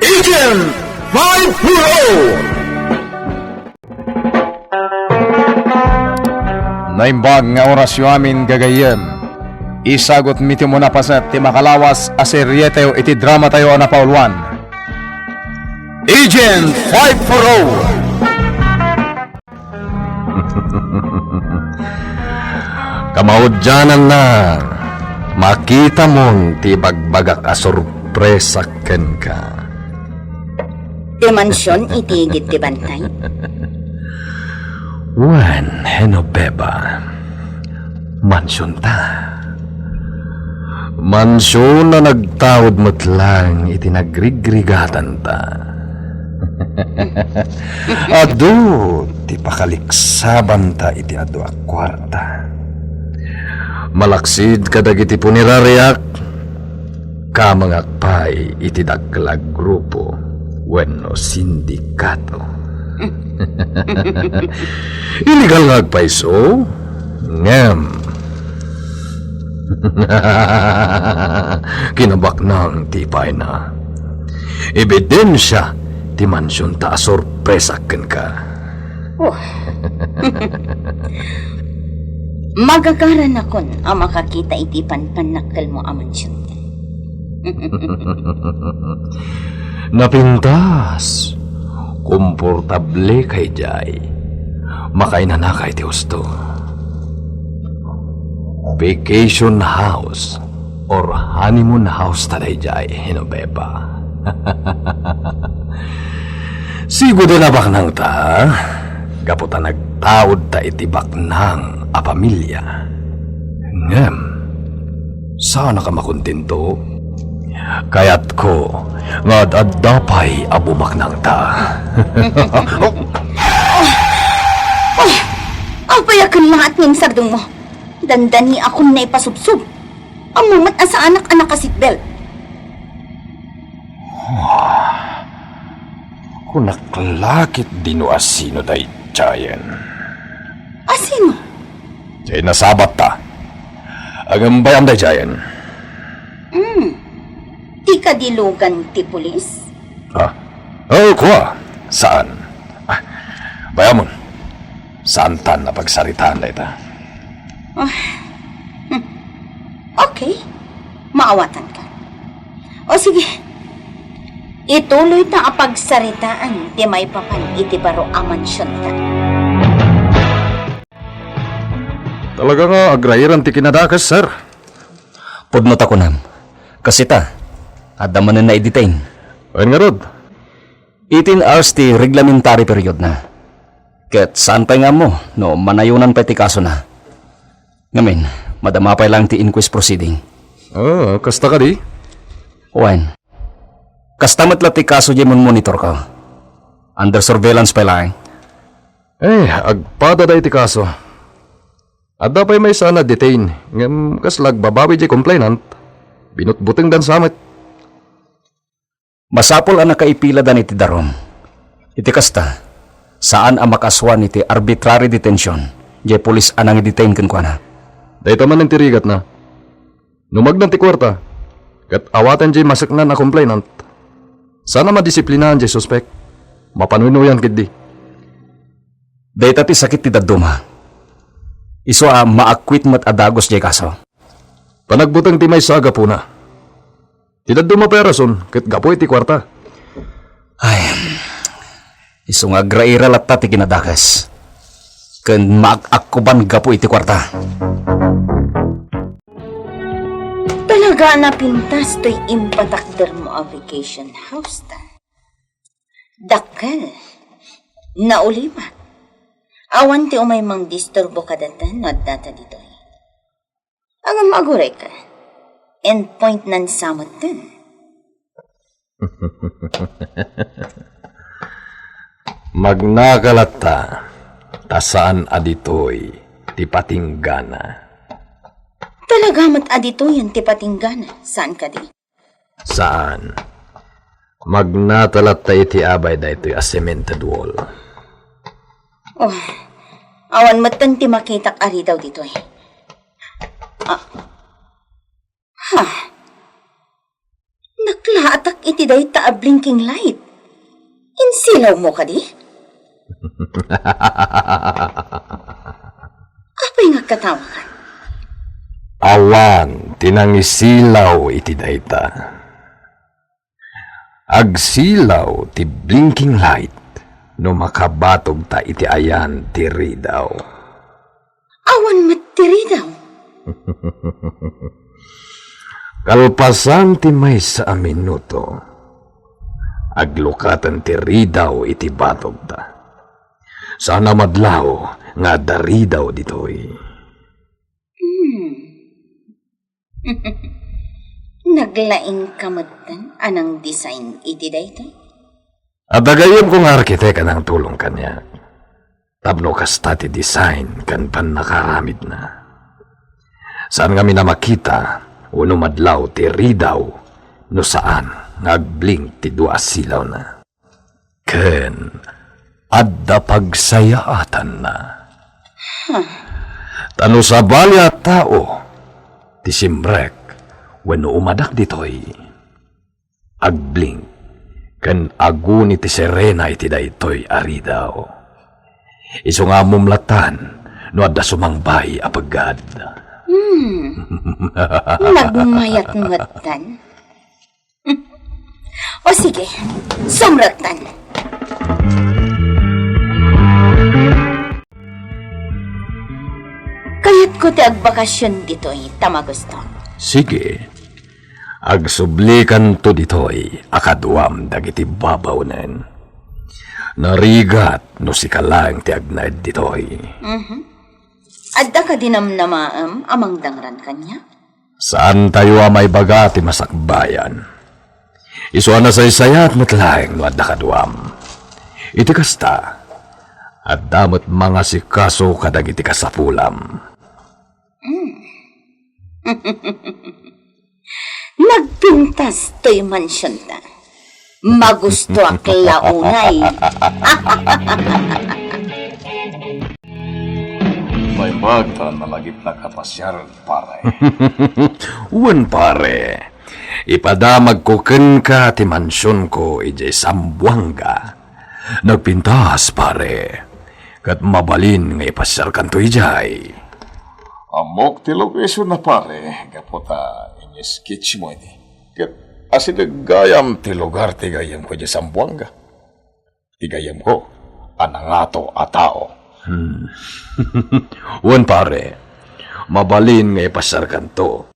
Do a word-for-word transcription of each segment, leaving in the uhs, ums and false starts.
Agent five four oh. Naimbag nga orasyo amin, gagayyem. Isagutmi ti umuna paset ti makalawas a serietayo iti dramatayo a napauluan, Agent five four oh. Kamaudiananna, makitamon ti ibagbagak a sorpresa kenka. Ti mansion iti igid ti bantay? Wen, Genoveva, mansionta. Mansion a nagtaud met laeng iti nagrigrigatanta. Adu ti pakaliksabanta iti adu a kuarta. Malaksid kadagiti punerariak, kamengak pay iti dakkel a grupo wenno sindikato. Illegal nga agpayso, ngem kinabaknang ti ipayna. Ebidensia ti mansionta a sorpresa kenka. Oh. Magagaranakon a makakita iti panpannakkelmo a mansionta. Napintas. Komportable kay jay. Makainanaka iti husto. Vacation house or honeymoon house ta dayjay, Genoveva. Sigud a nabaknangta, gapu ta nagtaudta iti baknang a pamilia. Ngem, saan a makontento? Kayatko nga ad-adda pay a bumaknangta. Oh, apay a ken laat nga insardengmo? Dandani a ken naipasubsob. Ammom met a saanak a naka-seatbelt. Kunak la ketdi no asino daydiayen. Asino? Jay nasabatta. Agambay am daydiayen. Hmm. Ti kadilugan ti pulis? Ah. Oh, kua. Saan? Ah, bayamon. Saantan a pagsaritaan dayta. Ah. Hmm. Okay. Maawatanka. O sige. Ituloyta a pagsaritaan ti maipapan iti baro a mansionta. Talaga nga agrairan ti kinadakes, sir. Pudno ta kunam. Kas ita, adda manen na-detain. Wen ngarud? Eighteen hours ti reglementary period na. Ket saan pay nga ammo no manayonan pay ti kasona. Ngamin, madama pay laeng ti inquest proceeding. Ah, kasta kadi? Wen. Kasta met la ti kaso jay monitor ko. Under surveillance pay laeng. Eh, agpada dayta ti kaso. Adda pay maysa a na-detain, ngem kasla agbabawi jay complainant. Binutbutengdan sa met. Masapul a nakaipila dan iti darum. Iti kasta, saan a makaasuan iti arbitrary detention jay pulis a nangidetain kenkuana. Dayta manen ti rigatna. No magna ti kuarta, ket awaten jay maseknan a complainant, saan a madisiplinaan jay suspek. Mapanuy-nuyan ketdi. Dayta ti sakit ti dadduma. Isu a maakwit met a dagus jay kaso. Panagbuteng ti maysa a gapuna. Ti dadduma pay a rason ket gapu iti kuarta. Ay, isu nga agraira latta ti kinadakes. Ken maak-akkuban gapu iti kuarta. Talaga a napintas toy impatakdermo a vacation house ta. Dakkel. Naulimak. Awan ti umay mangdisturbo kadata no addata ditoy. Ngem agurek. Endpoint nan sa metten. Magnaka latta, ta saan a ditoy ti patinggana. Talaga met a ditoyen ti patinggana, saan kadi? Saan. Magnaka latta iti abay daytoy a cemented wall. Oh, awan metten ti makitak a ridaw ditoy. Ah. Ha? Naklaatak iti dayta a blinking light? Insilawmo kadi? Apay nga agkatawakan? Awan ti nangisilaw iti dayta. Agsilaw ti blinking light no makabatog ta iti ayan ti ridaw. Awan met ti ridaw. Kalpasan ti maysa a minuto, aglukaten ti ridaw iti batogda. Saan a madlaw nga adda ridaw ditoy. Hmm. Naglaingka metten a nang-design iti daytoy? Adda gayyemko nga arkitek a nangtulong kaniak. Tapno kasta ti design ken pannakaaramidna. Saan ngamin a makita wenno madlaw ti ridaw no saan nga agblink ti dua a silawna. Ken adda pagsayaatanna. Huh. Ta no sabali a tao ti simrek wenno umadak ditoy, agblink ken aguni ti sirena iti daytoy a ridaw. Isu nga ammom lattan no adda sumangbay a peggad. Hmm. Nagmayat metten. O sige, sumrektan. Kayatko ti agbakasyon ditoy ta magusto. Sige. Agsublikanto ditoy a kaduam dagiti babaonen. Narigat no sika laeng ti agnaed ditoy. Mhm. Adda kadi namnamaem a mangdangran kaniak? Saantayo a maibaga ti masakbayan. Isu a nasaysayat met laeng no adda kaduam. Iti kasta, adda met mangasikaso kadagiti kasapulam. Mm. Nagpintas toy mansionta. Magustoak la unay. Naimbag ta nalagipnak a pasiar, pare. Wen, pare. Ipadamagko kenka ti mansionko idiay Zamboanga. Nagpintas, pare. Ket mabalin nga ipasiarkanto idiay. Ammok ti lokasionna, pare, gapu ta inyes-sketchmo idi. Ket asideg gayam ti lugar ti gayyemko idiay Zamboanga. Ti gayyemko a nangato a tao. Hmm. Wen, pare, mabalin nga ipasiarkanto.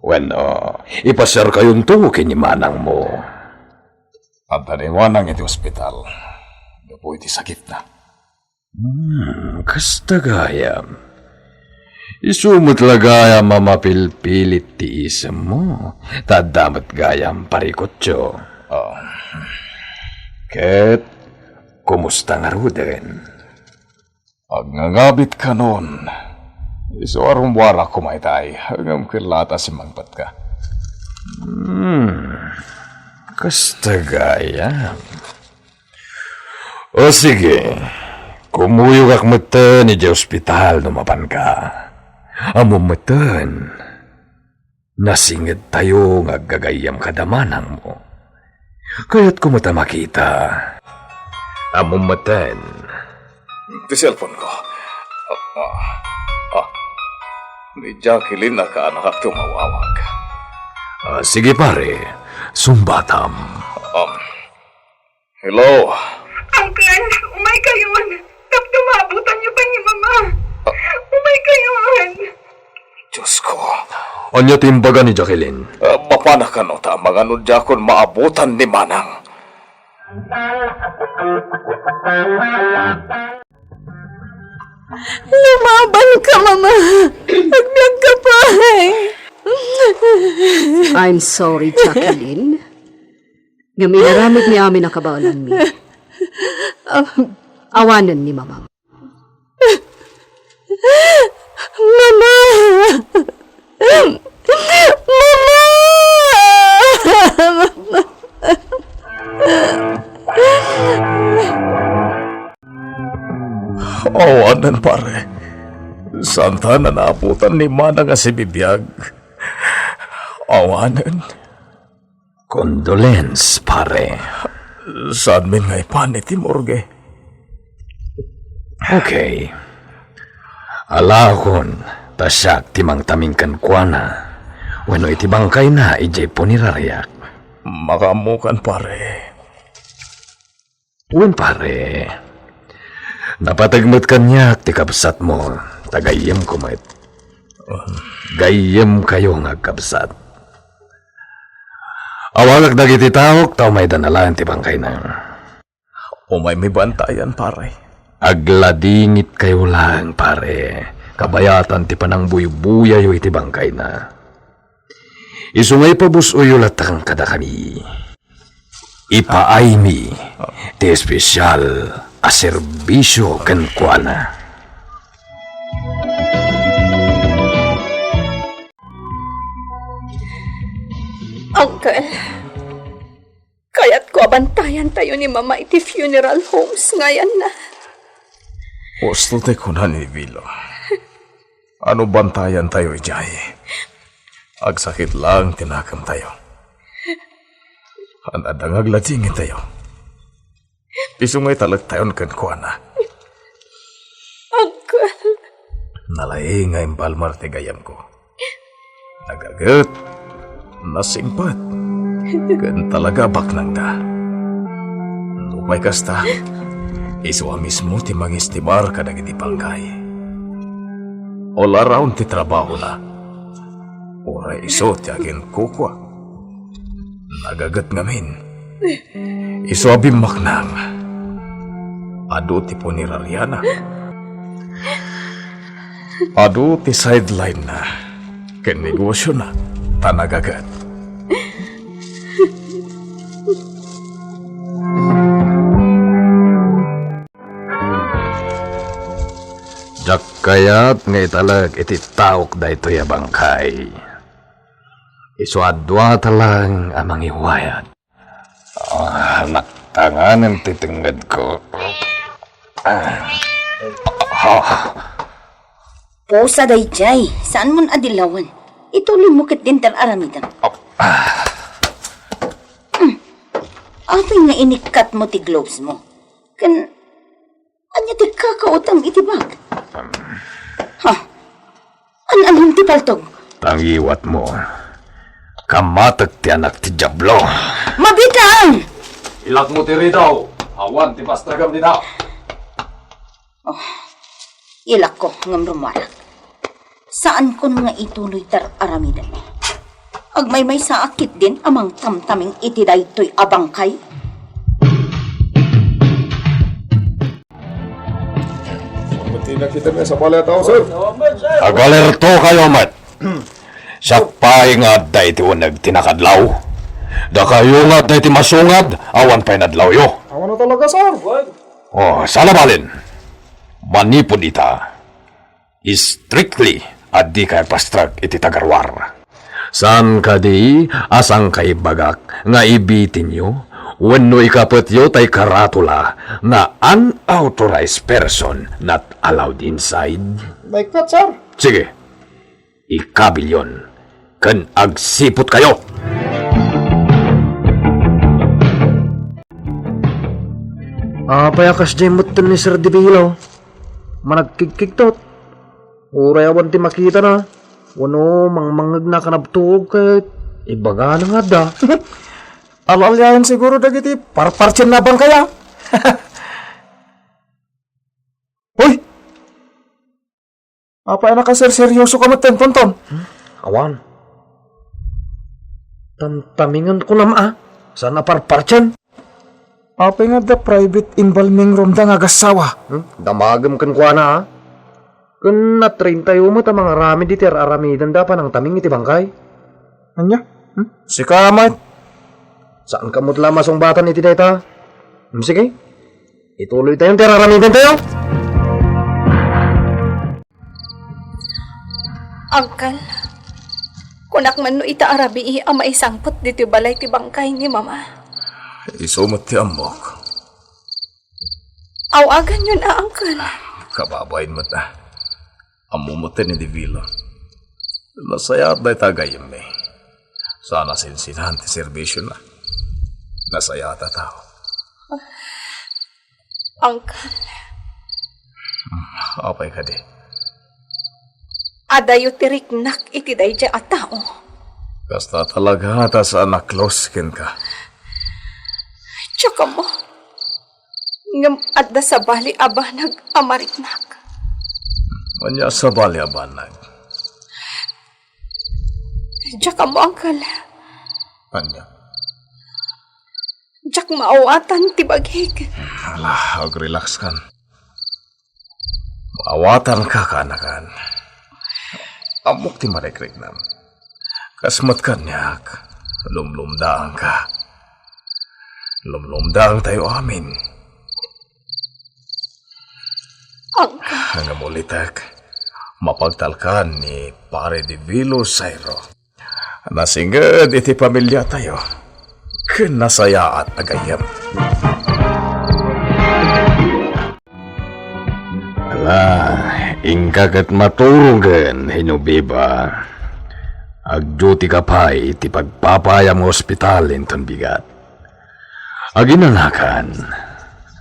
Wenno, ipasiarkayonto ken ni manangmo. Adda ni manang iti ospital gapu iti sakitna. Hmm, kasta gayam. Isu met la gayam a mapilpilit ti isemmo, ta adda met gayam parikutyo. Oh. Ket kumusta ngaruden? Agngangabit kanon. Isu a rummuarak koma itay, ngem ket la ta simmangpetka. Hmm, kasta gayam. O sige, kumuyogak metten idiay ospital no mapanka. Ammom metten, nasingedtayo nga aggagayyem kada manangmo. Kayatko met a makita. Ammom metten. Ti cellphone-ko. Ah, ah, ah. Ni Jacqueline a kaanakak ti umawawag. Ah, sige, pare, sungbatam. Um, Hello? Uncle, umay kayon. Tapno maabutanyo pay ni Mama. Ah. Umay kayon. Diyos ko. Ania ti imbaga ni Jacqueline? Ah, mapanak kano ta amangan no diakon maabutan ni Manang. Lumaban ka, Mama. Agbiag ka pay. I'm sorry, Jacqueline. Ngem inaramidmi amin a kabaelanmi. Awanen ni Mamam. Mama! Mama! Awanen, pare. Saanta nga naabutan ni Manang a sibibiag. Awanen. Condolence, pare. Saanmin nga ipan iti morgue? Okay. Alaakon, ta siak ti mangtaming kenkuana wenno iti bangkayna idiay punerariak. Makaammokan, pare. Wen, pare. Napateg met kaniak ti kabsatmo, ta gayyemko met. Gayyemkayo nga agkabsat. Awagak dagiti taok ta umayda laeng ti bangkayna. Umaymi bantayan, pare. Agladingitkayo laeng, pare. Kabayatan ti panangbuybuyayo iti bangkayna. Isu nga ipabus-oyo latta kadakami. Ipaaymi ti espesyal a serbisio kenkuana. Uncle, kayatko a bantayantayo ni Mama iti funeral homes nga ayanna. Husto ti kuna ni Vilo. Ano bantayantayo idiay? Agsakit laeng ti nakemtayo. Adda nga agladingitayo. Isu nga italektayon kenkuana. Uncle. Nalaing nga imbalmer ti gayyemko. Nagaget, nasingpet, ken talaga baknangda. Nupay kasta, isu a mismo ti mangistimar kadagiti bangkay. All around ti trabahona. Uray isu ti aginkukua. Nagaget ngamin. Isu a bimmaknang. Adu ti punerariana. Adu ti sideline-na ken negosiona ta nagaget. Diak kayat nga italek iti taok daytoy a bangkay. Isu a duata laeng a mangiwayat. Ah, naktanganen ti tengngedko. Ah. Ah. Pusa daydiay, saanmon a dilawen. Ituloymo ketdin ti ar-aramidem. Ah. Apay nga inikkatmo ti gloves mo? Ken ania ti kakaotem iti bag? Ha? An-anom ti paltog? Tangiwatmo. Kamatek ti anak ti Diablo. Mabiit laeng! Ilakmo ti ridaw. Awan ti pastragam dita. Oh, ilakko ngem rummuarak. Saankon nga ituloy ti ar-aramidem. Agmaymaysaak ketdin a mangtamtaming iti daytoy a bangkay. Ano ti nakita mi a sabali a tao, sir? Agalerto kayo met. Siak pay nga adda iti uneg ti nakadlaw. Dakayo nga adda iti masungad, awan pay nadlawyo. Awan na talaga, sir. Oh, saan a balin. Manipud ita, strictly a dikay agpastrek iti tagaruar. Saan kadi a saan kaibagak nga ibitinyo wenno ikapetyo tay karatula nga unauthorized person not allowed inside? Baykot, sir. Sige. Ikabilyon ken agsiputkayo. Apay a kasdiay metten ni Sir Divilo? Managkigkigtot. Uray awan ti makitana, wenno mangmangngegna a kanabtuog ket ibagana nga adda. Al-aliayen siguro dagiti parpartienna a bangkay. Hoy! Apay a nakaserseryosoka metten, Tonton? Hmm? Awan. Tamtamingenko koma, a? Saan a parpartien? Apay nga adda private embalming roomda nga agassawa? Hmm? Damagem kenkuana, a? Ken na-traintayo met a mangaramid iti ar-aramidenda a panangtaming iti bangkay. Ania? Hmm? Sika met. Saanka met la masungbatan iti dayta. Hmm, sige. Ituloytayon ti ar-aramidentayo. Uncle, kunak man no ita a rabii a maisangpet ditoy balay ti bangkay ni Mama. Isu met ti ammok. Aw-aganyon a, Uncle. Kababain met a. Ammo met ni Divilo. Nasayaat dayta a gayyemmi. Saan a sinsinan ti serbisiona. Nasayaat a tao. Uncle. Apay kadi? Adayo ti riknak iti daydiay a tao. Kasta talaga ta saan a close kenka. Diak ammo. Ngem adda sabali a banag a mariknak. Ania a sabali a banag? Diak ammo, uncle. Ania? Diak maawatan ti bagik. Ala, agrelax kan. Maawatanka, kaanakan. Ammok ti marikriknam. Kas met kaniak, lumlumdaangka. Lumlumdaangtayo amin. Uncle. Ngem ulitek, mapagtalkan ni Pare de Vilo Zairo. Nasinged iti pamiliatayo ken nasayaat a gayyem. Ala, inka ket maturongen, Genoveva. Agdutika pay iti pagpapaayam nga ospital inton bigat. Aginanakan,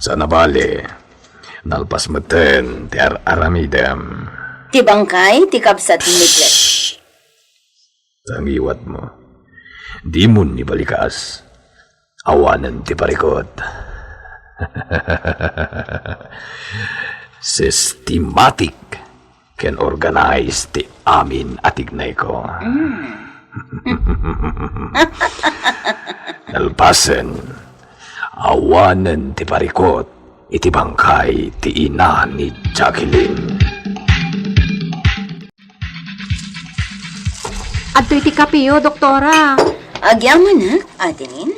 saan a bale, nalpas metten ti ar-aramidem. Ti bangkay ti kabsat ni Miguel. Tangiwatmo. Dimon ibalikas. Awanen ti parikut. Systematic ken organized ti amin a tignayko. Nalpasen, awanen ti parikut iti bangkay ti ina ni Jacqueline. Adtoy ti kapeyo, doktora. Agyamanak, Adeline.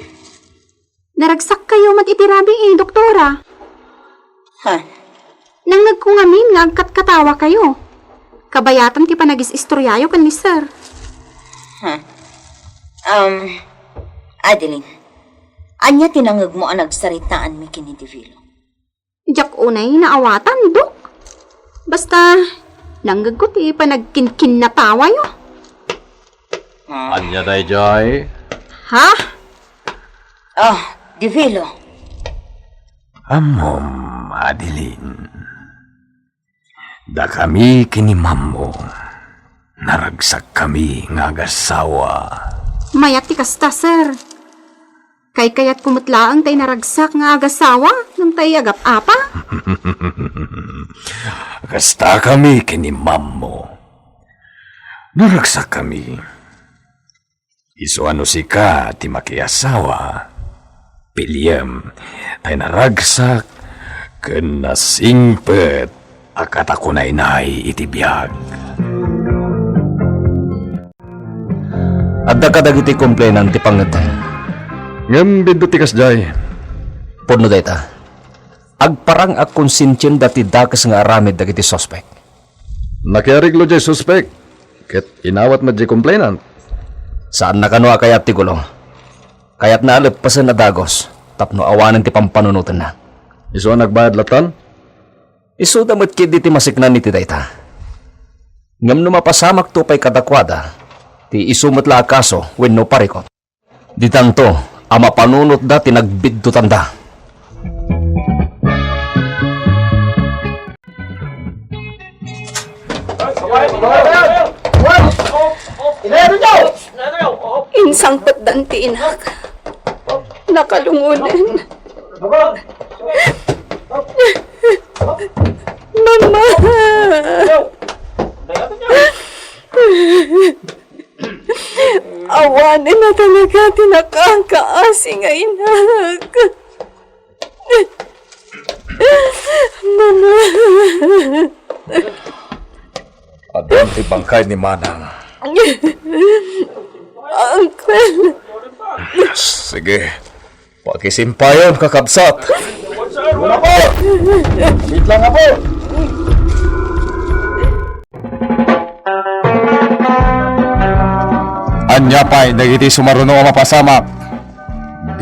Naragsak kayo met iti rabii, doktora. Ha? Nangngegko ngamin nga agkatkatawakayo. Kabayatan ti panagis-istoryayo ken ni Sir. Ha? Um, Adeline, ania ti nangngegmo a nagsaritaanmi ken ni Divilo? Diak unay naawatan, Dok. Basta, nangngegko ti panagkinkinnatawayo. Ania daydiay? Ha? Ah, Divilo. Ammom, Adeline. Dakami ken ni Mammo, naragsakkami nga agasawa. Mayat ti kasta, sir. Kaykayatko met laeng tay naragsak nga agasawa ngem tay agap-apa. Kastakami ken ni Mammo. Naragsakkami. Isu a no sika ti makiasawa, piliem tay naragsak ken nasingpet a katakunaynay iti biag. Adda kadagiti complainant ti pangngeddeng. Ngem biddut ti kasdiay. Pudno dayta. Agparang a konsensienda ti dakes nga aramid dagiti suspek. Nakiariglo diay suspek ket inawat met diay complainant. Saanna kano a kayat ti gulo. Kayatna a leppesen a dagus tapno awanen ti pampanunotenna. Isu a nagbayad lattan? Isuda met ketdi ti masiknan iti dayta. Ngem no mapasamakto pay kadakuada, ti isu met la a kaso wenno parikut. Ditanto a mapanunotda ti nagbiddutanda. Insangpetdan ti inak. Nakalungonen. Mama! Awanen a talaga ti nakakaasi nga inak. Mama. Addan ti bangkay ni Manang. Uncle. Sige. Pakisimpayon, kakabsat. Wait lang, apo. Ania pay dagiti sumaruno a mapasamak?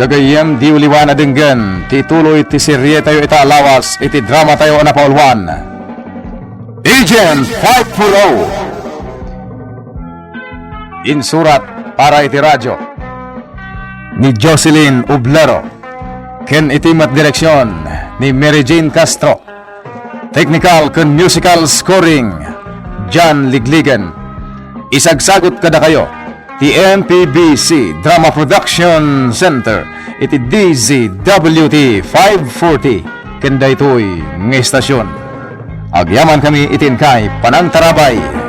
Gagayyem, di uliwan a denggen ti ituloy ti serietayo ita a lawas iti dramatayo a napauluan, Agent five four oh. Insurat, para iti radio, ni Jocelyn Oblero, ken iti met direksion ni Mary Jane Castro. Technical ken musical scoring, John Ligligan. Isagsagut kadakayo ti M P B C Drama Production Center iti D Z W T five forty ken daytoy nga istasyon. Agyamankami iti inkay panangtarabay.